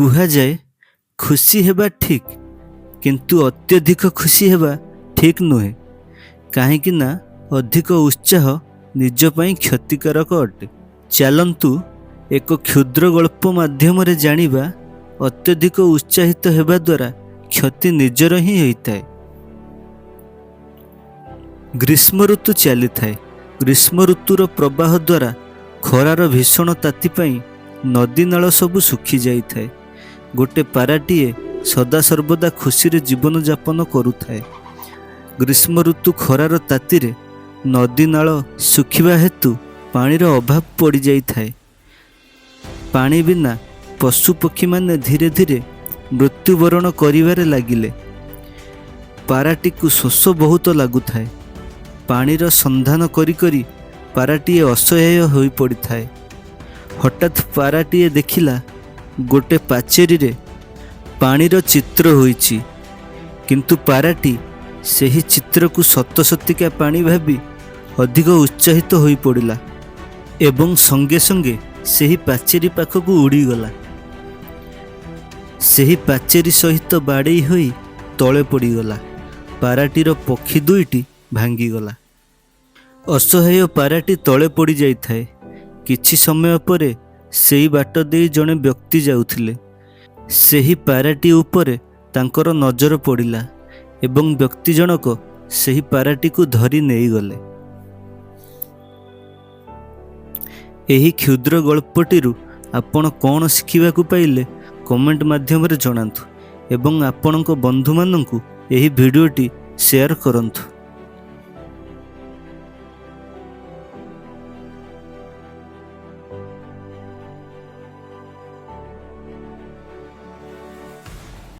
କୁହାଯାଏ, ଖୁସି ହେବା ଠିକ୍, କିନ୍ତୁ ଅତ୍ୟଧିକ ଖୁସି ହେବା ଠିକ୍ ନୁହେଁ, କାହିଁକି ନା ଅଧିକ ଉତ୍ସାହ ନିଜ ପାଇଁ କ୍ଷତିକାରକ ଅଟେ। ଚାଲନ୍ତୁ, ଏକ କ୍ଷୁଦ୍ର ଗଳ୍ପ ମାଧ୍ୟମରେ ଜାଣିବା, ଅତ୍ୟଧିକ ଉତ୍ସାହିତ ହେବା ଦ୍ୱାରା କ୍ଷତି ନିଜର ହିଁ ହୋଇଥାଏ। ଗ୍ରୀଷ୍ମ ଋତୁ ଚାଲିଥାଏ। ଗ୍ରୀଷ୍ମ ଋତୁର ପ୍ରବାହ ଦ୍ୱାରା ଖରାର ଭୀଷଣ ତାତି ପାଇଁ ନଦୀ ନାଳ ସବୁ ଶୁଖି ଯାଇଥାଏ। ଗୋଟେ ପାରାଟିଏ ସଦାସର୍ବଦା ଖୁସିରେ ଜୀବନଯାପନ କରୁଥାଏ। ଗ୍ରୀଷ୍ମ ଋତୁ ଖରାର ତାତିରେ ନଦୀ ନାଳ ଶୁଖିବା ହେତୁ ପାଣିର ଅଭାବ ପଡ଼ିଯାଇଥାଏ। ପାଣି ବିନା ପଶୁ ପକ୍ଷୀମାନେ ଧୀରେ ଧୀରେ ମୃତ୍ୟୁବରଣ କରିବାରେ ଲାଗିଲେ। ପାରାଟିକୁ ଶୋଷ ବହୁତ ଲାଗୁଥାଏ। ପାଣିର ସନ୍ଧାନ କରି କରି ପାରାଟିଏ ଅସହାୟ ହୋଇପଡ଼ିଥାଏ। ହଠାତ୍ ପାରାଟିଏ ଦେଖିଲା, ଗୋଟେ ପାଚେରୀରେ ପାଣିର ଚିତ୍ର ହୋଇଛି। କିନ୍ତୁ ପାରାଟି ସେହି ଚିତ୍ରକୁ ସତସତିକା ପାଣି ଭାବି ଅଧିକ ଉତ୍ସାହିତ ହୋଇପଡ଼ିଲା ଏବଂ ସଙ୍ଗେ ସଙ୍ଗେ ସେହି ପାଚେରୀ ପାଖକୁ ଉଡ଼ିଗଲା। ସେହି ପାଚେରୀ ସହିତ ବାଡ଼େଇ ହୋଇ ତଳେ ପଡ଼ିଗଲା। ପାରାଟିର ପକ୍ଷୀ ଦୁଇଟି ଭାଙ୍ଗିଗଲା। ଅସହାୟ ପାରାଟି ତଳେ ପଡ଼ିଯାଇଥାଏ। କିଛି ସମୟ ପରେ ସେଇ ବାଟ ଦେଇ ଜଣେ ବ୍ୟକ୍ତି ଯାଉଥିଲେ। ସେହି ପାରାଟି ଉପରେ ତାଙ୍କର ନଜର ପଡ଼ିଲା ଏବଂ ବ୍ୟକ୍ତି ଜଣକ ସେହି ପାରାଟିକୁ ଧରି ନେଇଗଲେ। ଏହି କ୍ଷୁଦ୍ର ଗଳ୍ପଟିରୁ ଆପଣ କ'ଣ ଶିଖିବାକୁ ପାଇଲେ, କମେଣ୍ଟ ମାଧ୍ୟମରେ ଜଣାନ୍ତୁ ଏବଂ ଆପଣଙ୍କ ବନ୍ଧୁମାନଙ୍କୁ ଏହି ଭିଡ଼ିଓଟି ସେୟାର କରନ୍ତୁ।